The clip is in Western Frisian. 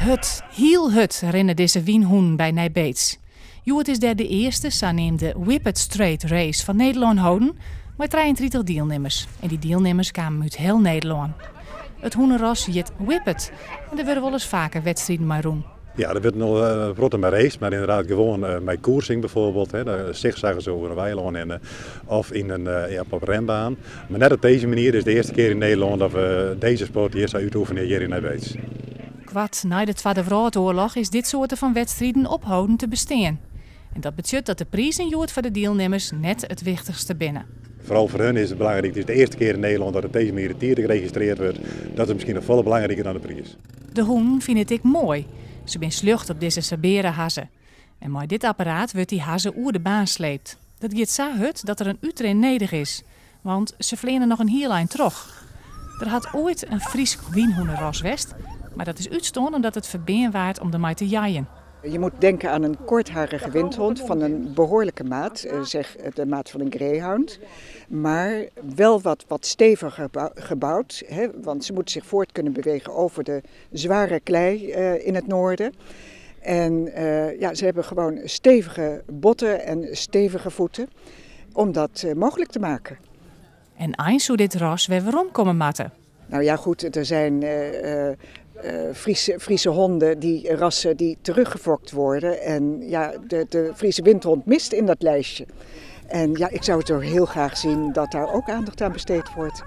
Hurd, hiel hurd rinne dizze wynhûnen by Nij Beets. Hjoed is dêr de earste saneamde Whippet Straight Race fan Nederlân holden mei 33 dielnimmers. En dy dielnimmers kamen út hiel Nederlân. It hûneras hjit Whippet en der wurde wolris faker wedstriden mei rûn. Ja, der wurdt no in protte mei raced, mar ynderdaad gewoan mei koersing bijvoorbeeld. Hè, dan zigzaggen se oer in weilân en, of yn in, ja, op in renbaan. Mar net op dizze manier. Dit is de earste kear yn Nederlân dat we dizze sport hjir sa útoefenje hjir yn Nij Beets. Koart nei de Twadde Wrâldoarloch is dit soarte fan wedstriden opholden te bestean. En dat betsjut dat de prizen hjoed foar de dielnimmers net it wichtichste binne. Foaral foar hun is it belangryk, it is de earste kear yn Nederlân dat op dizze manier it tiid registrearre wurdt. Dat is miskien noch folle belangriker dan de priis. De hûnen fine it ek moai. Se binne sljocht op dizze sabeare hazze. En mei dit apparaat wurdt dy hazze oer de baan sleept. Dat giet sa hurd dat der in útrin nedich is. Want se fleane noch in hiel ein troch. Der hat oait in Frysk wynhûneras west, mar dat is útstoarn omdat it ferbean waard om dermei te jeien. Je moet denken aan een kortharige windhond van een behoorlijke maat, zeg de maat van een greyhound. Maar wel wat steviger gebouwd, hè, want ze moeten zich voort kunnen bewegen over de zware klei in het noorden. En ja, ze hebben gewoon stevige botten en stevige voeten om dat mogelijk te maken. En eins soe dit ras wer weromkomme moatte. Nou ja, goed, er zijn Friese honden, die rassen die teruggefokt worden. En ja, de Friese windhond mist in dat lijstje. En ja, ik zou het toch heel graag zien dat daar ook aandacht aan besteed wordt.